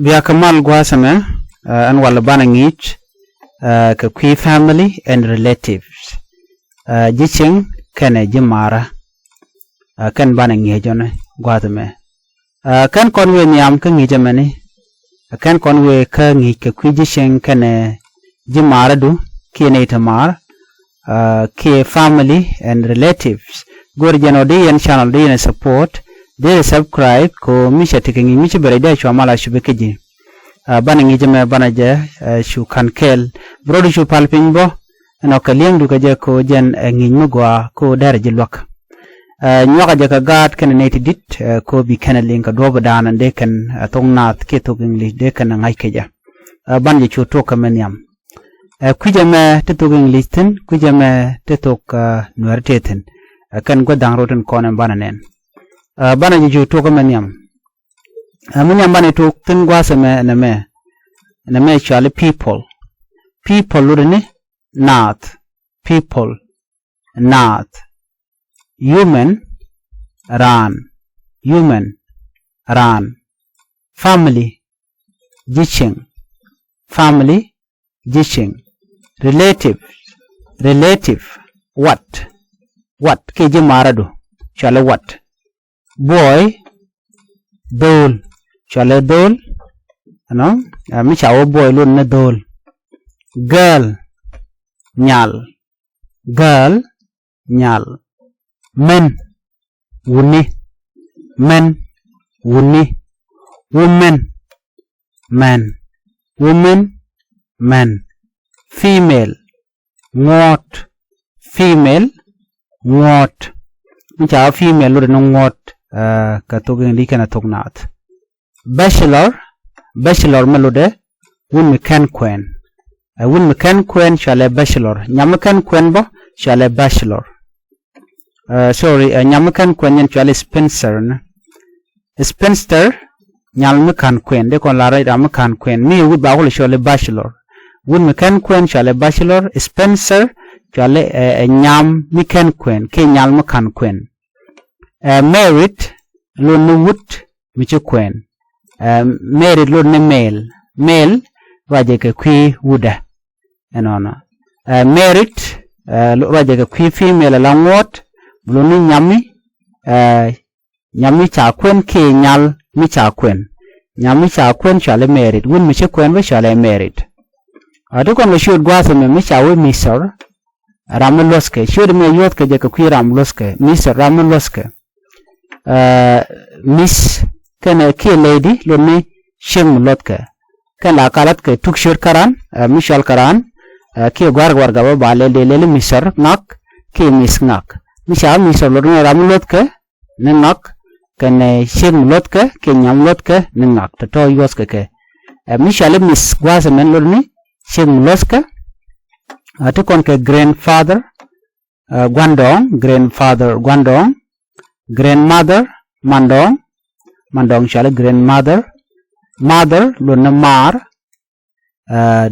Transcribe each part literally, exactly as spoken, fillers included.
Bia kɛ mal gua̱a̱th ɛmɛ, ɛn walɛ banɛ ŋi̱i̱c kɛ kui̱ family and relatives. Ji̱ cieŋ kɛnɛ ji̱ maarä. Kɛn banɛ ŋi̱i̱c ɔnɛ gua̱a̱th ɛmɛ. Kɛn kɔn wëë nhiam kä ŋi̱i̱c ɛmɛni. Kɛn kɔn wëë kä ŋi̱i̱c kɛ kui̱ ji̱ cieŋ kɛnɛ ji̱ maarädu kiɛ nɛy te maar. Kiɛ family and relatives. Go̱o̱r jɛn ɔ di yɛn channel di yɛn support, di yɛn subscribe kɛ ɣöö mi cɛ tekɛ ŋi̱i̱c mi ci bɛ rɛy dee cua mal a cupi kä ji̱. Banɛ ŋi̱i̱c ɛmɛ banɛ jɛ cu ka̱n kɛɛl. Bi rɔɔdu cu pal piny bä ɛn ɔ kɛ li̱eŋdu kɛ jɛ kɛ ɣöö jɛn ɛ ŋi̱i̱c mi gɔaa kɛ ɣöö derɛ ji̱ luäk. Nyuakä jɛ kɛ gaat kɛnɛ nɛy ti di̱t kɛ ɣöö bi kɛnɛ liŋ kɛ duɔ̱ɔ̱p ɛ da̱a̱n ɛn dee kɛn ɛ thok naath kiɛ thok English dee kɛn ɛ ŋa̱c kɛ jɛ. Banɛ jɛ cu tuɔk kɛ mɛ nhiam. Ɛ kui̱c ɛmɛ ti thok English thi̱n, kui̱c ɛmɛ ti thok Nuɛri tëë thi̱n. Ɛ kɛn gua̱th da̱ŋ rot tin kɔn ɛn banɛ nɛn. Banɛ jɛ cu tuɔk kɛ mɛ nhiam. Ɛ mi nhiam banɛ tuɔk thi̱n gua̱a̱th ɛmɛ ɛn ɛmɛ. Ɛn ɛmɛ cuali people. People lotdɛ ni naath. People. Naath. Human. Raan. Human. Raan. Family. Ji̱ cieŋ. Family. Ji̱ cieŋ. Relative. Relative. Wat. Wat kiɛ ji̱ marädu. Cuali wat. Boy. Dho̱o̱l. Cuali dho̱o̱l. Ɛnɔ mi ca wä boy lotdɛ ni dho̱o̱l. Girl. Nyal. Girl. Nyal. Men. Wuni. Men. Wuni. Women. Men. Women. Men. Female. Ŋuɔ̱t. Female. Ŋuɔ̱t. Mi ca wä female lotdɛ ni ŋuɔ̱t kɛ thok English kɛnɛ thok naath. Bachelor. Bachelor mi lotdɛ wut mi kɛn kuɛn. Ɛ wut mi kɛn kuɛn cualɛ bachelor. Nyam mi kɛn kuɛn bä cualɛ bachelor. Sorry, ɛ nyam mi kɛn kuɛn yɛn cualɛ spinster ni. Spinster. Nyal mi ka̱n kuɛn dee kɔn lar ram mi ka̱n kuɛn mi wut ba kulɛ cualɛ bachelor. Wut mi kɛn kuɛn cualɛ bachelor. Spinster. Cualɛ ɛ nyam mi kɛn kuɛn kiɛ nyal mi ka̱n kuɛn. Ɛ married. Lotdɛ ni wut mi ci kuɛn. Ɛ married lotdɛ ni male. Male. Ruacɛ kɛ kui̱ wutdɛ. Ɛnɔnɔ. Ɛ married. Ruacɛ kɛ kui̱ female ala ŋuɔ̱t. Lotdɛ ni nyami. Ɛ nyam mi ca kuɛn kiɛ nyal mi ca kuɛn. Nyam mi ca kuɛn cualɛ married. Wut mi ci kuɛn bä cualɛ married. A ti kɔn kɛ ciöt gua̱a̱th ɛmɛ mi ca wee mister. Ram mi luɔ̱thkɛ ciöt ɛmɛ yuɔ̱thkɛ jɛ kɛ kui̱ ram luɔ̱thkɛ mister ram mi luɔ̱thkɛ. Miss kɛnɛ kiɛ lady lotdɛ ni ciek mi luɔ̱thkɛ. Kɛn la kalath kɛ tuk ciöt kä raan mi cual kä raan. Kiɛ gua̱r gua̱r gabä ba lɛl dee lɛl mister ŋak kiɛ miss ŋak. Mi ca mister lotdɛ ni ram mi luɔ̱thkɛ ni ŋak kɛnɛ ciek mi luɔ̱thkɛ kiɛ nyam luɔ̱thkɛ ni ŋak tɔ̱tɔ̱ yuɔ̱thkɛ kɛ. Ɛ mi cuali miss gua̱a̱th ɛmɛn lotdɛ ni ciek mi luɔ̱thkɛ. A ti kɔn kɛ grandfather. Gua̱ndɔɔŋ. Grandfather gua̱ndɔɔŋ. Grandmother mandɔɔŋ. Mandɔɔŋ cuali grandmother. Mother lotdɛ ni maar.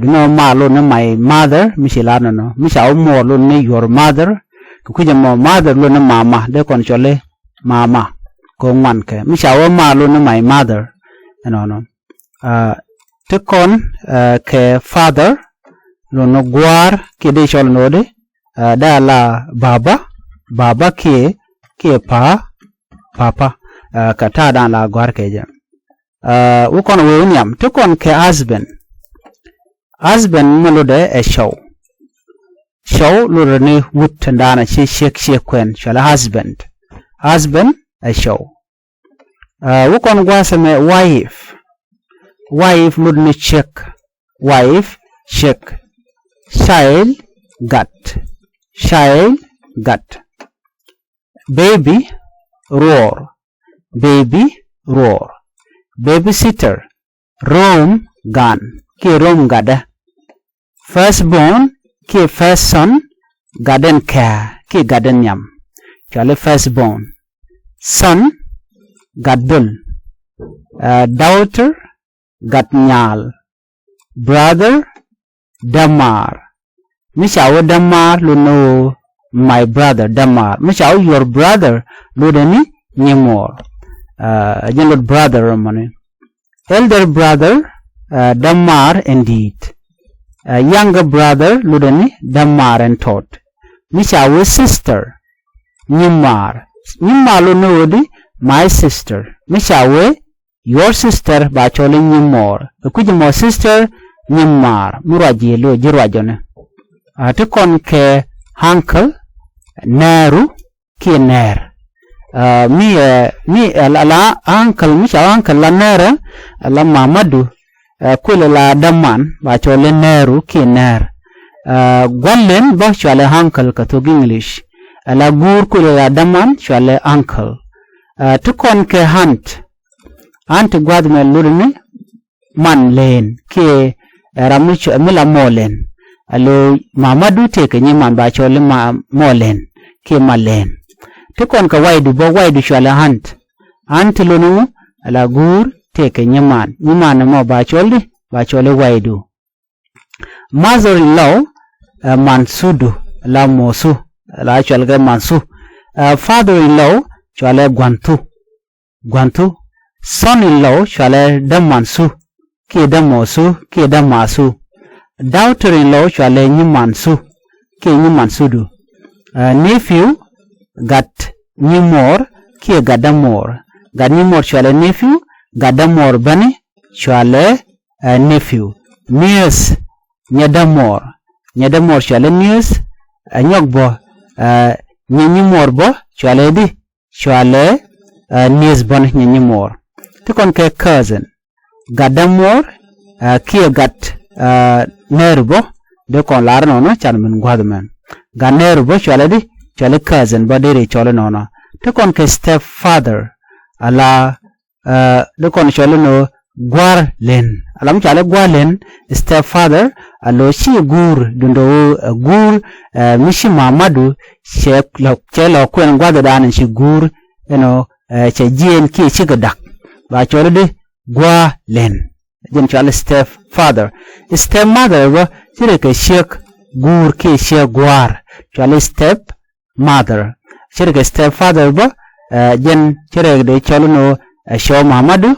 Duŋni ɣöö maar lotdɛ ni my mother mi ci lar nɔnɔ mi ca wä mɔɔr lotdɛ ni your mother. Kɛ kui̱c ɛmɔ mother lotdɛ ni mama dee kɔn cɔli mama. Kɛ ŋuan kɛ mi ca wä maar lotdɛ ni my mother. Ɛnɔnɔ. Ti kɔn kɛ father lotdɛ ni gua̱a̱r kiɛ dee cɔl nɔɔdi. Dee a la baba. Baba kiɛ kiɛ pa. Papa. Kɛ ta̱a̱ da̱a̱n la gua̱a̱r kɛ jɛ. Wä kɔn wee wä nhiam ti kɔn kɛ husband. Husband mi lotdɛ ɛ cɔw. Cɔw lotdɛ ni wut tin da̱a̱n a ci ciek ciek kuɛn cualɛ husband. Husband ɛ cɔw. Wä kɔn gua̱a̱th ɛmɛ wife. Wife lotdɛ ni ciek. Wife ciek. Child gat. Child gat. Baby ruɔɔr. Baby ruɔɔr. Babysitter room gan kiɛ room gatdä. First born kiɛ first son gatdɛ in kɛ̱̈ɛ̱̈ kiɛ gatdɛ in nhiam. Cuali first born. Son gat dhöl. Daughter gat nyaal. Brother dämaar. Mi ca wä dämaar lotdɛ ni ɣöö my brother dämaar. Mi ca wä your brother lotdɛ ni nyimuɔɔr. Ɛ jɛn lot brother mɔni. Elder brother, ɛ, dämaar in di̱i̱t. Ɛ, younger brother lotdɛ ni dämaar in tɔt. Mi ca wee sister, nyimaar. Nyimaar lot ni ɣöö di my sister. Mi ca wee your sister ba cɔl i̱ nyimɔɔr. Ɛ kui̱c ɛmɔ sister, nyimaar. Mi ruac ji̱ lo̱ ji̱ ruac ɔni. Ɛ, ti kɔn kɛ uncle, nɛɛru, kiɛ nɛɛr. Ɛ, mi, ɛ, mi, ɛ, la, la uncle, mi ca uncle la nɛɛrɛ, ɛ, la mamadu, ɛ, kuël la däman, ba cɔl i̱ nɛɛru kiɛ nɛɛr. Ɛ, gua̱l len bä cɔalɛ uncle kɛ thok English. Ɛ, la guur kuël la däman cɔalɛ uncle. Ɛ, ti kɔn kɛ aunt. Aunt gua̱th mɛ lotdɛ ni man len kiɛ, ɛ, ram mi cua, mi la mɔ len. Alo mamadu tëëkɛ nyiman ba cɔl i̱ ma, mɔ len kiɛ ma len. Ti kɔn kɛ waydu bä, waydu cɔalɛ aunt. Aunt lotdɛ ni ŋu? Ala guur tëëkɛ nyiman. Nyiman ɛmɔ ba cɔl di, ba cɔl i̱ waydu. Mother in law, ɛ, mansudu, ala mɔsu, ala cɔal kɛ mansu. Ɛ, father in law cɔalɛ gua̱nthu. Gua̱nthu. Son in law cɔalɛ dämansu kiɛ dämɔsu kiɛ dämasu. Daughter in law cɔalɛ nyimansu kiɛ nyimansudu. Ɛ, nephew, gat nyimuɔɔr kiɛ gat dämuɔɔr. Gat nyimuɔɔr cɔalɛ nephew, gat dämuɔɔr bäni cɔalɛ, ɛ, nephew. Niece, nyɛ dämuɔɔr. Nyɛ dämuɔɔr cɔalɛ niece. Ɛ, nyɔk bä, ɛ, nyɛ nyimuɔɔr bä cɔalɛ di, cɔalɛ, ɛ, niece bä ni nyɛ nyimuɔɔr. Ti kɔn kɛ cousin. Gat dämuɔɔr, ɛ, kiɛ gat, ɛ, nɛɛru bä, dee kɔn lar nɔnɔ can min gua̱th mɛn. Gat nɛɛru bä cɔalɛ di, cɔalɛ cousin bä deri cɔl inɔnɔ. Ti kɔn kɛ step father, ala, ɛ, dee kɔn cɔl inɔ gua̱r len. Ala mi cɔalɛ gua̱r len, step father, alo ci guur, dundo, ɛ, guur, ɛ, mi ci mamadu, cɛ lɔ, cɛ lɔ kuɛn gua̱th dan ci guur, inɔ, ɛ, cɛ jiɛn kiɛ cikɛ dak. Ba cɔl di gua̱r len. Jɛn cɔal step father. Step mother bä, ci rɛ kɛ ciek guur kiɛ ciek gua̱r. Cɔal step mother. Ci rɛ kɛ step father bä, ɛ, jɛn ci rɛ dee cɔl inɔ, ɛ, cɔ mamadu,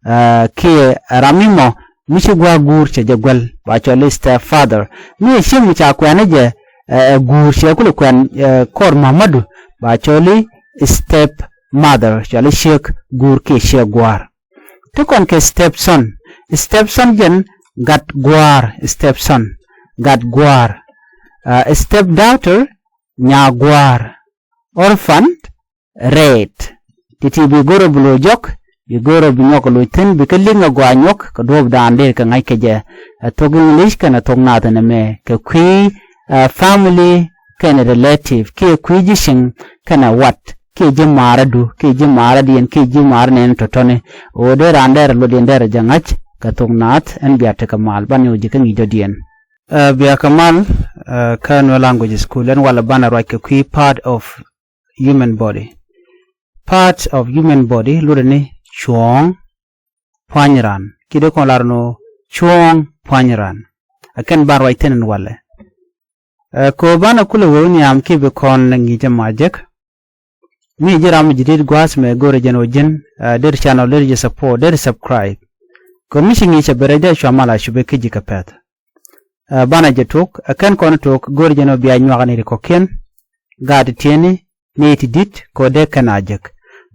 ɛ, kiɛ ram mi mɔ, mi ci gua̱r guur cɛ jɛ guäl, ba cɔl i̱ step father. Mi ɛ ciek mi ca kuɛn i̱ jɛ, ɛ, ɛ, guur cɛ kulɛ kuɛn, ɛ, kɔr mamadu, ba cɔl i̱ step mother, cɔal i̱ ciek guur kiɛ ciek gua̱r. Ti kɔn kɛ step son. Step son jɛn gat gua̱a̱r, step son, gat gua̱a̱r. Ɛ, step daughter, nya gua̱a̱r. Orphan, rɛɛt. Ti̱ti̱ bi go̱rä bi lo̱c jɔk, bi go̱rä bi nyɔk lo̱c thi̱n, bikɛ li̱ŋ ɛ gɔaa nyɔk kɛ duɔ̱ɔ̱pdan dee kɛ ŋa̱c kɛ jɛ. Ɛ thok English kɛnɛ thok naath ɛn ɛmɛ kɛ kui̱, ɛ, family kɛnɛ relative kiɛ kui̱ ji̱ cieŋ kɛnɛ wat kiɛ ji̱ maaradu kiɛ ji̱ maarädiɛn kiɛ ji̱ maarä nɛɛni tɔ̱tɔ̱ni. Ɣöö dee raan dɛrɛ luɔtdiɛn dɛrɛ jɛ ŋa̱c kɛ thok naath ɛn bia tekɛ mal banɛ ɣöö ji̱ kä ŋi̱i̱c dɔ̱diɛn. Ɛ, bia kɛ mal, ɛ, kä Nuer language school ɛn walɛ banɛ ruac kɛ kui̱ part of human body. Part of human body lotdɛ ni cuɔ̱ɔ̱ŋ pua̱ny ran. Kiɛ dee kɔn lar ni ɣöö cuɔ̱ɔ̱ŋ pua̱ny ran. Ɛ kɛn ban ruac thi̱n ɛn walɛ. Ɛ, kɛ ɣöö banɛ kulɛ wee wä nhiam kiɛ bi kɔn ŋi̱i̱c ɛmɔ a jek. Mi ji̱ ram mi ji̱ di̱t gua̱a̱th mɛ go̱rɛ jɛn ɣöö ji̱n, ɛ, der channel, der jɛ support, der subscribe. Kɛ ɣöö mi ci ŋi̱i̱c cɛ ben rɛydɛ cua mal a cupɛ kä ji̱ kɛ pɛ̈th. Ɛ, banɛ jɛ tok, ɛ kɛn kɔn tok, go̱rɛ jɛn ɣöö bia nyuak ni ri kɔ̱kiɛn, gaat ti tiɛni, ni ti di̱t, kɛ ɣöö dee kɛn a jek.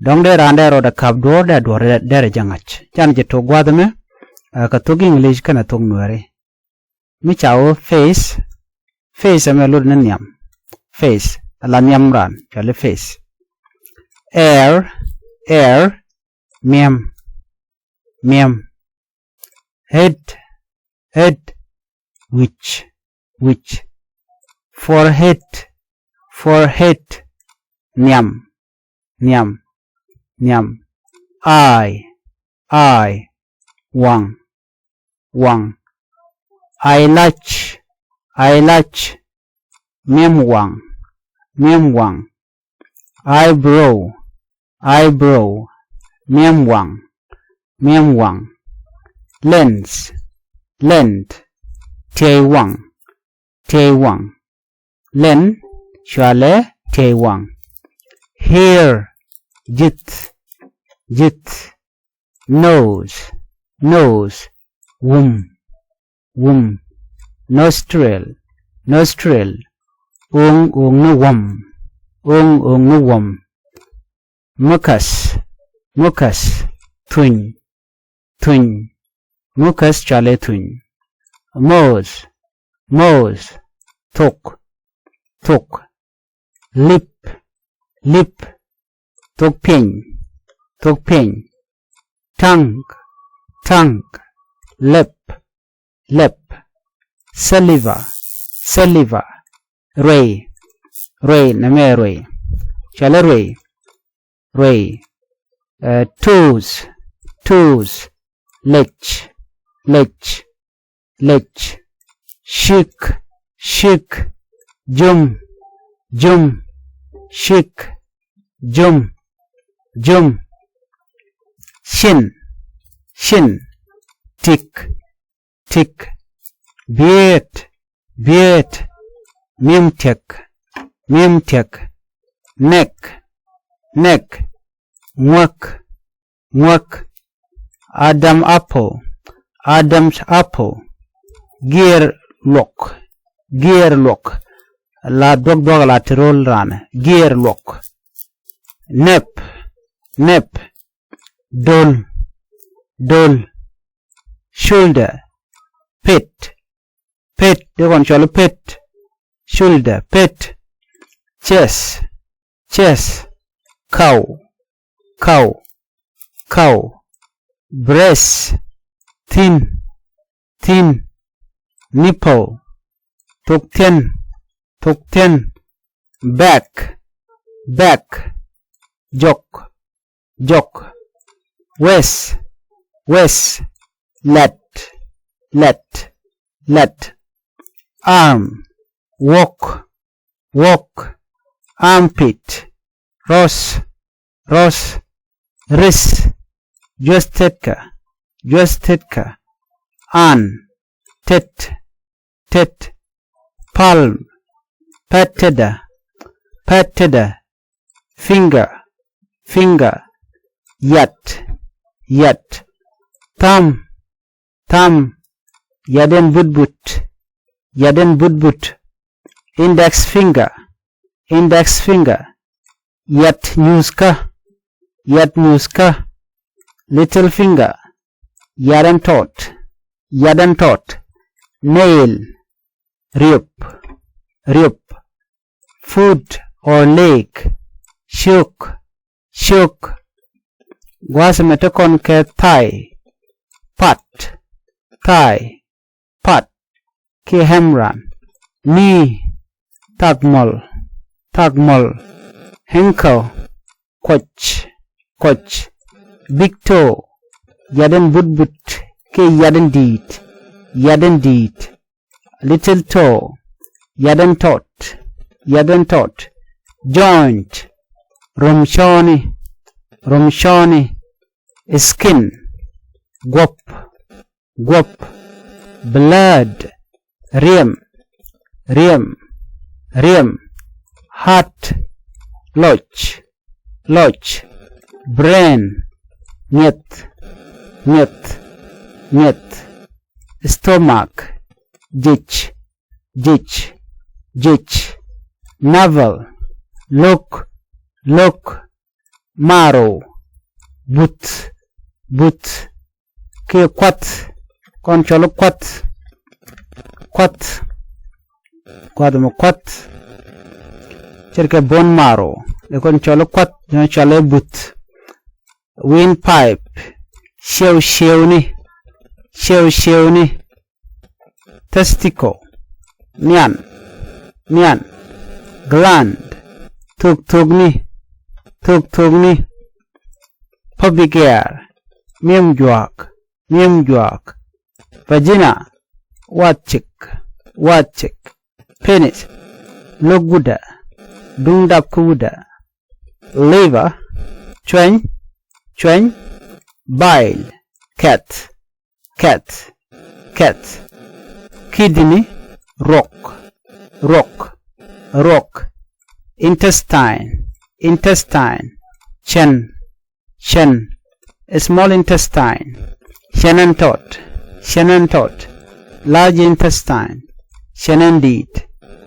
Dɔ̱ŋ dee raan dee rɔɔdɛ ka̱p duɔ̱ɔ̱r, dee duɔ̱ɔ̱r dee, dee rɛ jɛ ŋa̱c. Canɛ jɛ tok gua̱a̱th ɛmɛ, ɛ, kɛ thok English kɛnɛ thok Nuɛri. Mi ca wee face, face ɛmɛ lot ni nhiam. Face, ala nhiam ran, cɔali face. Hair, hair, mi̱em, mi̱em. Head, head, wi̱c, wi̱c. Forehead, forehead, nhiam, nhiam, nhiam. Eye, eye, waŋ, waŋ. Eyelash, eyelash, mi̱em waŋ, mi̱em waŋ. Eyebrow, eyebrow, mi̱em waŋ, mi̱em waŋ. Lens, lens, tiɛy waŋ, tiɛy waŋ. Lens, cɔalɛ tiɛy waŋ. Ear, ji̱th, ji̱th. Nose, Nose, wum, wum. Nostril, nostril. Ong, ong ni wuɔm. Ong, ong ni wuɔm. Mucus, mucus. Thuny, thuny. Mucus cɔalɛ thuny. Mouth, mouth. Thok, thok. Lip, lip. Thok piny, thok piny. Tongue, tongue. Lip, lip. Saliva, saliva. Ruëy, ruëy. Nɛmɛ ruëy. Cɔalɛ ruëy, ruëy. Toes, toes. Lec, lec, lec. Ciek, ciek. Jom, jom. Ciek, jom, jom. Cin, cin. Tik, tik. Beard, beard. Mi̱em tiɛk, mi̱em tiɛk. Neck, neck. Ŋuäk, ŋuäk. Adam apple, Adam's apple. Giɛɛr luɔk, giɛɛr luɔk. La duɔk duɔk la ti ro̱l raan. Giɛɛr luɔk. Neck, neck. Dol, dol. Shoulder, pet, pet. Dee kɔn cɔl pet. Shoulder, pet. Chest, chest. Kaw, kaw, kaw. Breast, thi̱n, thi̱n. Nipple, thok thi̱n, thok thi̱n. Back, back. Jɔk, jɔk. Waist, waist. Lat, lat, lat. Arm, wuɔk, wuɔk. Armpit, rɔs, rɔs. Wrist, juɔth tetkä, juɔth tetkä. Hand, tet, tet. Palm, pät tetdä, pät tetdä. Finger, finger. Yat, yat. Thumb, thumb. Yat in butbut, yat in butbut. Index finger, index finger. Yat nyuuthkä, yat nyuuthkä. Little finger, yat in tɔt, yat in tɔt. Nail, riop, riop. Foot or leg, ciök, ciök. Gua̱a̱th mɛ te kɔn kɛ thigh, pat, thigh, pat. Kiɛ hemran. Knee, thak mɔl, thak mɔl. Ankle, kuɔc, kuɔc. Big toe, yat in butbut kiɛ yat in di̱i̱t, yat in di̱i̱t. Little toe, yat in tɔt, yat in tɔt. Joint, rom cɔɔni, rom cɔɔni. Skin, guɔ̱p, guɔ̱p. Blood, riɛm, riɛm, riɛm. Heart, lɔc, lɔc. Brain, ŋiɛth, ŋiɛth, ŋiɛth. Stomach, jic, jic, jic. Navel, lo̱k, lo̱k. Marrow, buth, buth. Kiɛ kuath, kɔn cɔl kuath, kuath. Kuath mɛ kuath. Ce̱tkɛ bone marrow, dee kɔn cɔl kuath, dee cɔl buth. Windpipe, ciɛw ciɛwni, ciɛw ciɛwni. Testicle, nian, nian. Gland, thok thokni, thok thokni. Pubic hair, mi̱em juaak, mi̱em juaak. Vagina, wath cik, wath cik. Penis, lo̱k wutdä, duŋ dap kä wutdä. Liver, cuɛny, cuɛny. Bile, kɛth, kɛth, kɛth. Kidney, ruɔk, ruɔk, ruɔk. Intestine, intestine. Cɛn, cɛn. Small intestine, Cɛn ɛn tɔt. Cɛn ɛn tɔt. Large intestine. Cɛn ɛn di̱i̱t.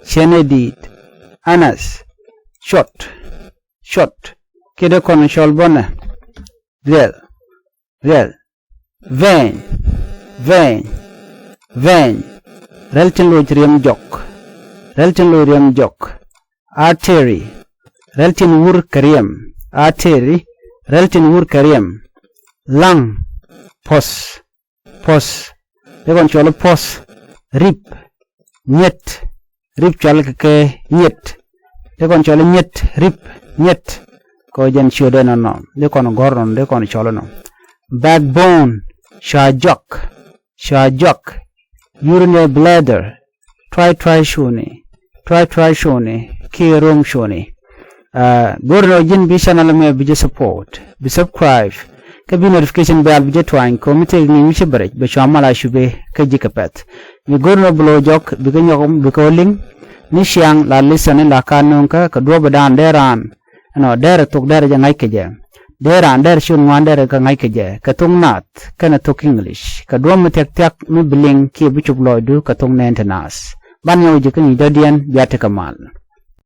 Cɛn ɛ di̱i̱t. Anus. Cuɔt. Cuɔt. Kiɛ dee kɔn cɔl bɔnɛ. Riɛl. Riɛl. Vein. Vein. Vein. Rɛl tin loc riɛm jɔk. Rɛl tin loc riɛm jɔk. Artery. Rɛl tin wur kɛ riɛm. Artery. Rɛl tin wur kɛ riɛm. Lung. Puɔ̱th. Puɔ̱th. Dee kɔn cɔl i̱ puɔ̱th. Rip. Nyet. Rip cɔal kɛ kɛ nyet. Dee kɔn cɔl i̱ nyet. Rip. Nyet. Kɔ jɛn ciötdɛ nɔnɔ. Dee kɔn gɔ̱r nɔnɔ. Dee kɔn cɔl inɔ. Backbone. Cua juak. Cua juak. Urinary bladder. Try try cuni. Try try cuni. Kiɛ ro̱ŋ cuni. Go̱r nɔ ji̱n bi channel mɛ bi jɛ support, bi subscribe, kä bi notification bell bi jɛ tuany kɛ mi tëëk ŋi̱i̱c mi ci bɛ rɛc bɛ cua mal a cupi kä ji̱ kɛ pɛ̈th. Mi go̱r nɔ bi lo̱c jɔk bikɛ nyɔk bikɛ wä liŋ ni ciaŋ la listen ni la ka nööŋkä kɛ duɔ̱p dan dee raan ɛnɔ derɛ thok derɛ jɛ ŋa̱c kɛ jɛ. Dee raan derɛ ciöt ŋuan derɛ kɛ ŋa̱c kɛ jɛ kɛ thok naath kɛnɛ thok English kɛ duɔ̱p mi thia̱k thia̱k mi bi liŋ kiɛ bi cop lɔcdu kɛ thok nɛɛn ti naath. Ban nyɔk ji̱ kä ŋi̱i̱c dɔ̱diɛn bia tekɛ mal.